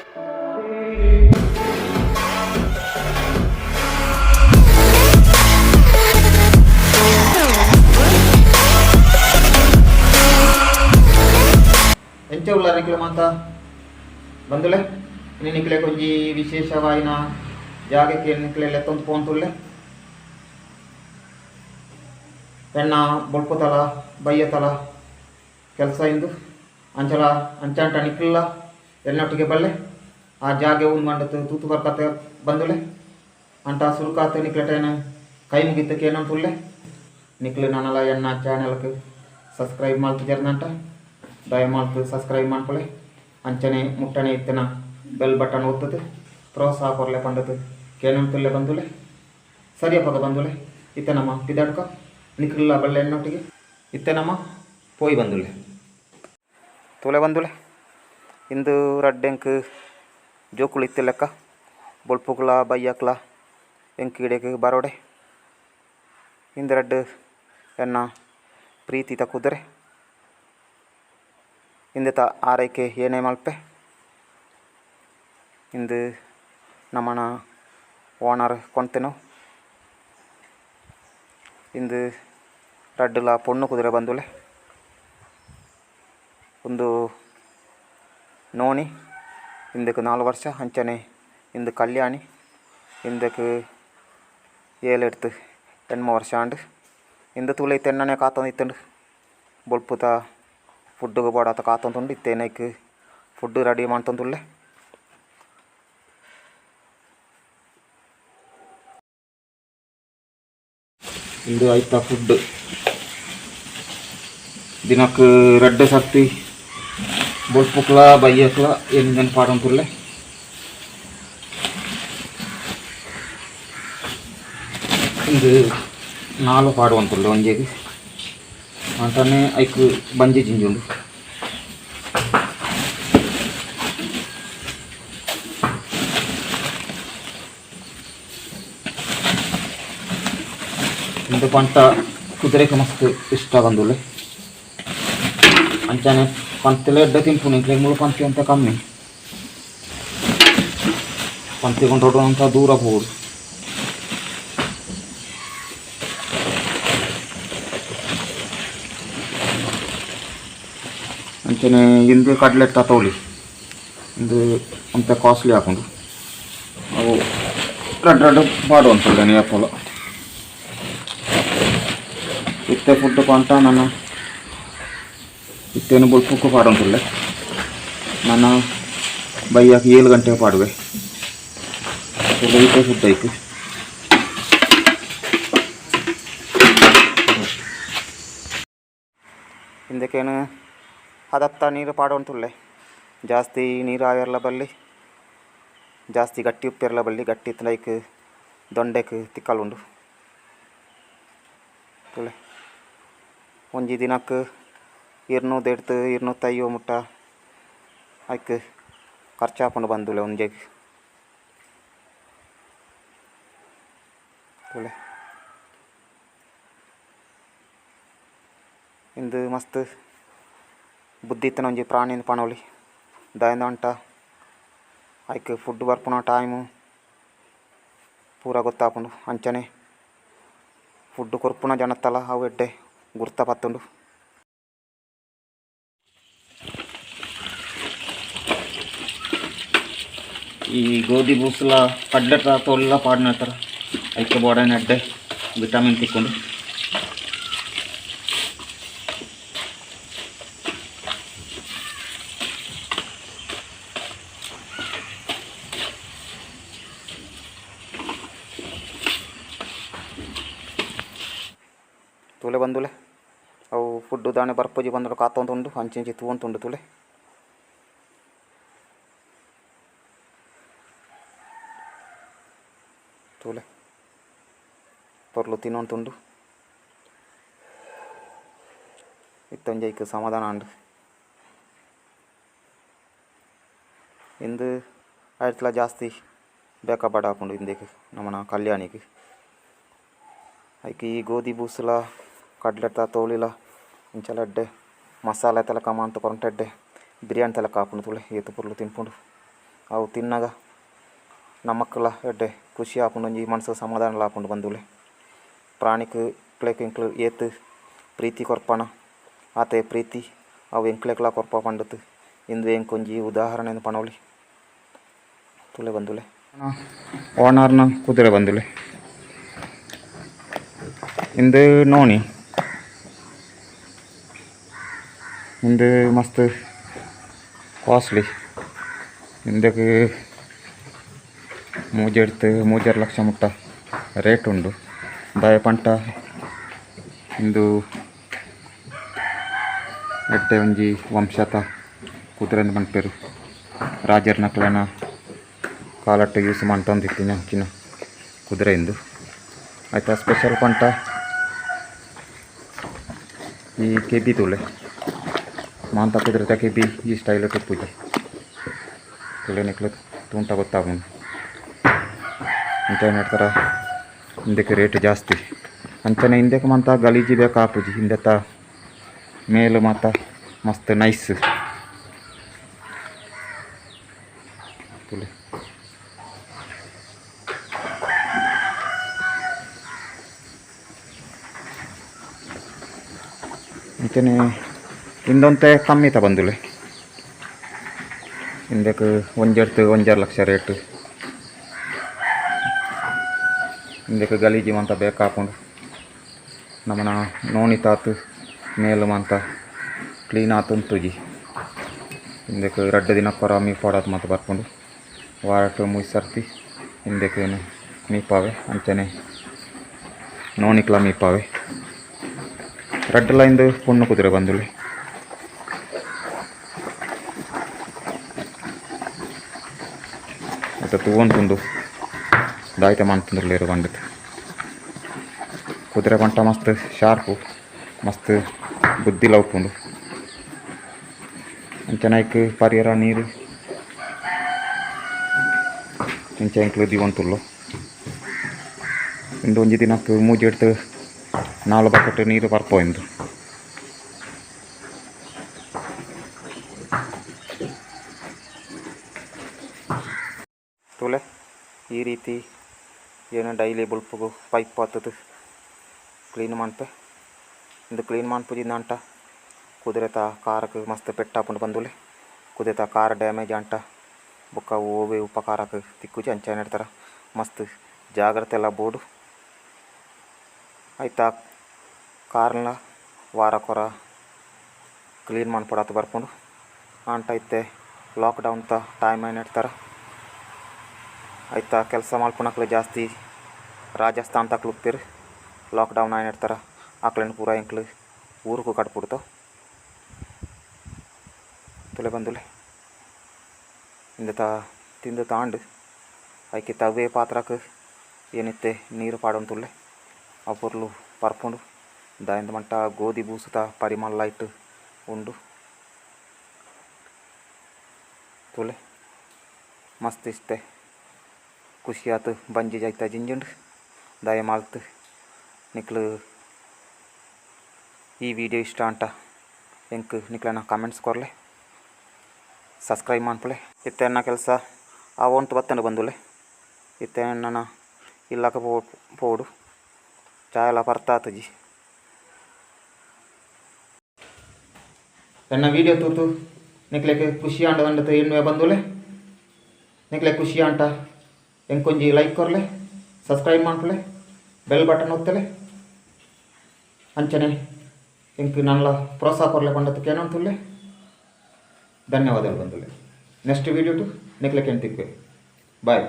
ಎಂಚ ಉಲ್ಲಾರ್ ನಿಕ್ಲೆ ಮಾತ ಬಂದುಲೆ ಇನಿ ನಿಕ್ಲೆ ಒಂಜಿ ವಿಶೇಷವಾಯಿನ ಜಾಗಕ್ಕೆ ನಿಕ್ಲೆ ಲೆತ್ತೊಂದು ಪೋಂತುಲ್ಲೆ ಎಣ್ಣ ಬೊಲ್ಪುತಲ ಬಯ್ಯತಲ ಕೆಲಸ ಇಂದು ಅಂಚಲ ಅಂಚಾಂಟ ನಿಕ್ಲ ಎನ್ನೊಟ್ಟಿಗೆ ಬಲ್ಲೆ ಆ ಜಾಗೆ ಉಂದು ಮಂಡತ್ ತೂತು ಬರ್ಕತೆ ಬಂದುಲೆ ಅಂಟ ಸುರುಕಾತ ನಿಕ್ಲೆಟೇನ ಕೈ ಮುಗಿತಕ್ಕೆ ಏನಂತುಲ್ಲೆ ನಿಕ್ಲು ನನಲ ಎಣ್ಣ ಚಾನೆಲ್ಕ್ ಸಬ್ಸ್ಕ್ರೈಬ್ ಮಲ್ತ್ ಜರ್ನಂಟ ದಯಮಾಲ್ತು ಸಬ್ಸ್ಕ್ರೈಬ್ ಮಾಡ್ಕೊಳ್ಳಿ ಅಂಚನೆ ಮುಟ್ಟನೆ ಇತ್ತನ ಬೆಲ್ ಬಟನ್ ಒತ್ತದು ಪ್ರೋತ್ಸಾಹ ಕೊರ್ಲೆ ಪಂಡದು ಕೇನಂತುಲ್ಲೆ ಬಂದುಲೆ ಸರಿಯಪ್ಪಗ ಬಂದುಲೆ ಇತ್ತೆ ನಮ್ಮ ಪಿದಾಡ್ಕ ನಿಕ್ಲ ಬಲ್ಲೆ ಎನ್ನೊಟ್ಟಿಗೆ ಇತ್ತೆ ನಮ್ಮ ಪೋಯಿ ಬಂದುಲೆ ತೂಲೆ ಬಂದುಲೆ ಇಂದು ರಡ್ಡೆಂಕ್ ಜೋಕುಲು ಇತ್ತು ಲೆಕ್ಕ ಬೊಲ್ಪುಗ್ಲ ಬಯ್ಯಕ್ಲ ಎಂಕ್ ಇಡೆಗ್ ಬರೋಡೆ ಇಂದು ರಡ್ಡ್ ಎನ್ನ ಪ್ರೀತಿದ ಕುದುರೆ ಇಂದೆತ ಆರೈಕೆ ಏನೇ ಮಲ್ಪೆ ಇಂದು ನಮನ ಓನರ್ ಕೊಂತೆನು ಇಂದು ರಡ್ಡುಲ ಪೊಣ್ಣು ಕುದುರೆ ಬಂದುಲೆ ಉಂದು ನೋನಿ ಇಂದಕ್ಕೆ 4 ವರ್ಷ ಅಂಚನೆ ಇಂದು ಕಲ್ಯಾಣಿ ಇಂದಕ್ಕೆ 7 ಎಡ್ತು 8 ವರ್ಷ ಆಂಡ್ ಇಂದು ತೂಲೆ ಇತ್ತೆ ಎಣ್ಣನೆ ಕಾತೊಂದು ಇತ್ತುಂಡು ಬೊಲ್ಪುತ ಫುಡ್ಡುಗು ಬೋಡಾತ ಕಾತೊಂದುಂಡು ಇತ್ತೆ ನೈಕ್ ಫುಡ್ ರೆಡಿ ಮಂತೊಂದುಲ್ಲೆ. ಇಂದು ಐತ ಫುಡ್ ದಿನಕ್ ರಡ್ಡ್ ಸರ್ತಿ ಬೊಲ್ಪುಕ್ಲ ಬಯ್ಯಕ್ಲ ಎಂಜನ್ ಪಾಡೊಂದುಲ್ಲೆ. ಇಂದು 4 ಪಾಡುವಂತುಲ್ಲೆ ಒಂಜೆಗ್ ಅಂಟನೆ ಐಕ್ ಬಂಜಿ ಜಿಂಜುಂಡು. ಇಂದು ಪಂಟ ಕುದುರೆಗ್ ಮಸ್ತ್ ಇಷ್ಟ ಬಂದುಲ್ಲೆ ಅಂಚನೆ ಪಂತಿಲ ಎಡ್ಡೆ ತಿನ್ಪುನಿ ಎಂಕ್ಲೆಗ್ ಮೂಲು ಪಂತಿ ಅಂತ ಕಮ್ಮಿ ಪಂತಿ ಕೊಂಡೋಡು ಅಂತ ದೂರ ಪೋವೊಡು. ಅಂಚನೆ ಇಂದು ಕಡ್ಲೆಟ್ಟ ತೋಲಿ ಇಂದು ಒಂತೆ ಕಾಸ್ಟ್ಲಿ ಆಪುಂಡು ಅವು ರಡ್ಡ್ ರಡ್ಡ್ ಪಾಡುವಂತುಲ್ಲೆ ಏಪೊಲ ಇತ್ತೆ ಫುಡ್ ಪಂಟ ನನ ಇತ್ತೇನು ಬೊಲ್ಪುಕ್ಕು ಪಾಡೊಂದುಲ್ಲೆ ನನ ಬಯ್ಯಗ್ 7 ಗಂಟೆಗೆ ಪಾಡುವೆ ಇತ್ತೆ ಫುಡ್ ಐಕ್. ಇಂದಕ್ಕೇನು ಹದತ್ತ ನೀರು ಪಾಡೊಂತುಲ್ಲೆ ಜಾಸ್ತಿ ನೀರು ಆಯರ್ಲ ಬಲ್ಲಿ ಜಾಸ್ತಿ ಗಟ್ಟಿ ಉಪ್ಪೆರ್ಲ ಬಲ್ಲಿ ಗಟ್ಟಿ ಇತ್ತಂಡ ಐಕ್ ದೊಂಡೆಕ್ ತಿಕ್ಕಲುಂಡು ತೂಲೆ ಒಂಜಿ ದಿನಕ್ 200 ಎಡ್ತ್ 250 ಮುಟ್ಟ ಐಕ್ ಖರ್ಚಾಪುಂಡು ಬಂದುಲೆ ಒಂಜೆಗ್ ತೂಲೆ ಇಂದು ಮಸ್ತ್ ಬುದ್ಧಿ ಇತ್ತಿನ ಒಂಜಿ ಪ್ರಾಣಿ ಪನೊಲಿ ದಾಯೆಂದಂಟ ಐಕ್ ಫುಡ್ ಬರ್ಪುನ ಟೈಮು ಪೂರ ಗೊತ್ತಾಪುಂಡು ಅಂಚನೆ ಫುಡ್ ಕೊರ್ಪುನ ಜನತ್ತಲ ಅವು ಎಡ್ಡೆ ಗುರ್ತ ಪತ್ತುಂಡು. ಈ ಗೋಧಿ ಬೂಸುಲ ಕಡ್ಲೆತ ತೋಲ್ಲ ಪಾಡ್ನತರ ಐಕ್ ಬೋಡಾಯಿನ ಎಡ್ಡೆ ವಿಟಮಿನ್ ತಿಕ್ಕುಂಡು. ತೂಲೆ ಬಂದುಲೆ ಅವು ಫುಡ್ಡು ದಾನೆ ಬರ್ಪುಜಿ ಬಂದುಂಡು ಕಾತೊಂದುಂಡು ಅಂಚಿ ಇಂಚಿ ತೂವೊಂತುಂಡು ತೂಲೆ. ತೂಲೆ ಪೊರ್ಲು ತಿನ್ನೊಂತುಂಡು ಇತ್ತೆ ಒಂಜಿ ಐಕ್ ಸಮಾಧಾನ ಆಂಡ್. ಇಂದು ಐಟ್ಲ ಜಾಸ್ತಿ ಬೇಕ ಬಡ ಆಪುಂಡು ಇಂದೆಕ್ ನಮನ ಕಲ್ಯಾಣಿಗ್. ಐಕ್ ಈ ಗೋಧಿ ಬೂಸುಲ ಕಡ್ಲೆತ ತೋಳಿಲ ಇಂಚಲ ಎಡ್ಡೆ ಮಸಾಲೆ ತಲಕ ಮಾಂತ ಕೊರಂಟ ಎಡ್ಡೆ ಬಿರಿಯಾನಿ ತಲಕ ಆಪುಂಡು ತೂಲೆ ಏತ್ ಪೊರ್ಲು ತಿನ್ಪುಂಡು. ಅವು ತಿನ್ನಾಗ ನಮಕ್ಲ ಎಡ್ಡೆ ಖುಷಿ ಆಪುಂಡು, ಒಂಜಿ ಮನಸ್ಸು ಸಮಾಧಾನಲ ಆಪುಂಡು ಬಂಧುಲೆ. ಪ್ರಾಣಿಕ್ ಕ್ಲೇಕ್ ಎಂಕ್ಲು ಏತ್ ಪ್ರೀತಿ ಕೊರ್ಪಣ ಆತೆ ಪ್ರೀತಿ ಅವು ಎಂಕ್ಲೆಕ್ಲ ಕೊರ್ಪ ಪಂಡತು ಇಂದು ಎಂಕೊಂಜಿ ಉದಾಹರಣೆ ಪಣೋಲಿ ತುಲೆ ಬಂಧುಲೆ. ಓನರ್ನ ಕುದುರೆ ಬಂಧುಲೆ. ಇಂದು ನೋಣಿ ಇಂದು ಮಸ್ತ್ ಕಾಸ್ಟ್ಲಿ. ಇಂದಕ್ಕೆ ಮೂಜೆಡ್ತು 3.5 ಲಕ್ಷ ಮುಟ್ಟ ರೇಟ್ ಉಂಡು. ದಾಯ ಪಂಟ ಇಂದು ಎಡ್ಡೆ ಒಂಜಿ ವಂಶತ ಕುದುರೆ ಪನ್ಪೆರ್. ರಾಜರ್ನಕ್ಲೆನ ಕಾಲಟ್ಟು ಯೂಸ್ ಮಂತೊಂದಿತ್ತಿನ ಅಂಚಿನ ಕುದುರೆ ಇಂದು. ಆಯ್ತಾ ಸ್ಪೆಷಲ್ ಪಂಟ ಈ ಕೆಬಿ ತೂಲೆ, ಮಾಂತ ಕುದುರೆತ ಕೆಬಿ ಈ ಸ್ಟೈಲ್ ಉಪ್ಪುಜಿ. ತುಲೆ ನಿಕ್ಲು ತೂಂಟ ಗೊತ್ತಾಪುಂಡು. ಅಂಚನೆ ಮಾಡ್ತಾರ ಇಂದಕ್ಕೆ ರೇಟ್ ಜಾಸ್ತಿ. ಅಂಚನೆ ಇಂದಕ್ಕೆ ಮಾಂತ ಗಲೀಜಿ ಬೇಕಾಪುಜಿ. ಇಂದೆತ ಮೇಲು ಮಾತ ಮಸ್ತ್ ನೈಸ್ ತುಲೆ. ಅಂಚನೆ ಇಂದೊಂತೆ ಕಮ್ಮಿತ ಬಂದುಲೆ. ಇಂದಕ್ಕೆ ಒಂಜೆಡ್ತು 1.5 ಲಕ್ಷ ರೇಟ್. ಇಂದಕ್ಕೆ ಗಲೀಜಿ ಮಾಂತ ಬೇಕಾಪುಂಡು. ನಮನ ನೋಣಿತಾತು ಮೇಲು ಮಾಂತ ಕ್ಲೀನ್ ಆತುಂತುಜಿ. ಇಂದಕ್ಕೆ 2 ದಿನಕ್ಕೊರ ಮೀಪಾಡಾತ್ ಮಾತ ಬರ್ಪುಂಡು. ವಾರಟ್ ಮೂಜಿ ಸರ್ತಿ ಇಂದಕ್ಕೆ ಮೀಪಾವೆ. ಅಂಚನೆ ನೋಣಿಕ್ಲ ಮೀಪಾವೆ. ರಡ್ಡ್ ಲೈನ್ದು ಪೊಣ್ಣು ಕುದುರೆ ಬಂದುಲೆ. ಅತ್ತ ತೂವೊಂತುಂಡು ದಾಯ್ತ ಮಂತುಂದುಲ್ಲೆರ್ ಪಂಡುದು. ಕುದುರೆ ಪಂಟ ಮಸ್ತ್ ಶಾರ್ಪು, ಮಸ್ತ್ ಬುದ್ಧಿಲ ಉಪ್ಪುಂಡು. ಅಂಚನೆ ಐಕ್ ಪರಿಯರ ನೀರು ಇಂಚ ಎಂಕ್ಲು ದೀವೊಂತುಲ್ಲೊ. ಇಂದು ಒಂಜಿ ದಿನಕ್ ಮೂಜೆಡ್ತು 4 ಬಕೆಟ್ ನೀರು ಪರ್ಪೊ ಇಂದು. ತೂಲೆ ಈ ರೀತಿ ಏನು ಡೈಲಿ ಬೊಲ್ಪುಗು ಪೈಪ್ ಆತದು ಕ್ಲೀನ್ ಮನ್ಪೆ. ಇಂದು ಕ್ಲೀನ್ ಮನ್ಪುಜಿಂದ ಕುದುರೆತ ಕಾರಕ್ಕೆ ಮಸ್ತ್ ಪೆಟ್ಟಾಪುಂಡು ಬಂದುಲೆ. ಕುದುರೆತ ಕಾರ್ ಡ್ಯಾಮೇಜ್ ಅಂಟ ಬೊಕ್ಕ ಓವೆ ಉಪಕಾರಕ್ಕೆ ತಿಕ್ಕುಜಿ. ಅಂಚನೆ ಇಡ್ತಾರ ಮಸ್ತ್ ಜಾಗ್ರತೆ ಎಲ್ಲ ಬೋಡು. ಆಯ್ತಾ ಕಾರ್ನ ವಾರಕ್ಕೊರ ಕ್ಲೀನ್ ಮನ್ಪೊಡಾತ್ ಬರ್ಪುಂಡು. ಆಂಟ ಇತ್ತೆ ಲಾಕ್ಡೌನ್ ತ ಟೈಮ್ ಏನ್ ಇಡ್ತಾರ. ಆಯ್ತಾ ಕೆಲಸ ಮಲ್ಪುನಕ್ಲು ಜಾಸ್ತಿ ರಾಜಸ್ಥಾನ ತಕ್ಲು ಉಪ್ಪೆರ್. ಲಾಕ್ಡೌನ್ ಆಯ್ನ ಇಡ್ತಾರ ಅಕ್ಲೆನ್ ಪೂರ ಎಂಕ್ಲು ಊರುಕು ಕಟ್ಬಿಡ್ತಾವ. ತುಲೆ ಬಂದುಲೆ ಇಂದತ ತಿಂದು ತಾಂಡು ಐಕೆ ತವ್ವೇ ಪಾತ್ರಕ್ಕೆ ಏನಿತ್ತೆ ನೀರು ಪಾಡೊಂತುಲ್ಲೆ. ಆ ಪೊರ್ಲು ಪರ್ಪುಂಡು. ದಾಯೆಂದ್ ಮಂಟ ಗೋಧಿ ಬೂಸುತ ಪರಿಮಳ ಲೈಟ್ ಉಂಡು. ತುಲೆ ಮಸ್ತ್ ಇಷ್ಟೆ ಖುಷಿಯಾತು ಬಂಜಿ ಜೈತ ಜಿಂಜುಂಡು. ದಯ ಮಾಲ್ತ್ ನಿಕ್ಲು ಈ ವಿಡಿಯೋ ಇಷ್ಟ ಅಂಟ ಎಂಕ್ ನಿಕ್ಲೆನ ಕಾಮೆಂಟ್ಸ್ ಕೊರ್ಲೆ, ಸಬ್ಸ್ಕ್ರೈಬ್ ಮನ್ಪುಲೆ. ಇತ್ತೆ ಎನ್ನ ಕೆಲಸ ಆವೊಂತು ಬತ್ತಂಡು ಬಂದುಲೆ. ಇತ್ತೆ ನನ ಇಲ್ಲಕ ಪೋಡು ಚಾಯಲ ಪರ್ತಾತುಜಿ. ಎನ್ನ ವಿಡಿಯೋ ತೂತು ನಿಕ್ಲೆಗ್ ಖುಷಿ ಆಂಡ ಪಂಡುದು ಎನ್ನುವೆ ಬಂದುಲೆ. ನಿಕ್ಲೆಗ್ ಖುಷಿ ಆಂಟ ಎಂಕೊಂಜಿ ಲೈಕ್ ಕೊರ್ಲೆ, ಸಬ್ಸ್ಕ್ರೈಬ್ ಮನ್ಪುಲೆ, ಬೆಲ್ ಬಟನ್ ಒತ್ತಲೆ. ಅಂಚನೆ ಎಂಕ್ ನನಲ ಪ್ರೋತ್ಸಾಹ ಕೊರ್ಲೆ ಪಂಡತ್ ಕೇನೊಂತುಲ್ಲೆ. ಧನ್ಯವಾದಗಳು ಬಂದುಲೆ. ನೆಕ್ಸ್ಟ್ ವೀಡಿಯೋ ಟು ನಿಕ್ಲೆಗ್ ತಿಕ್ವೆ. ಬಾಯ್.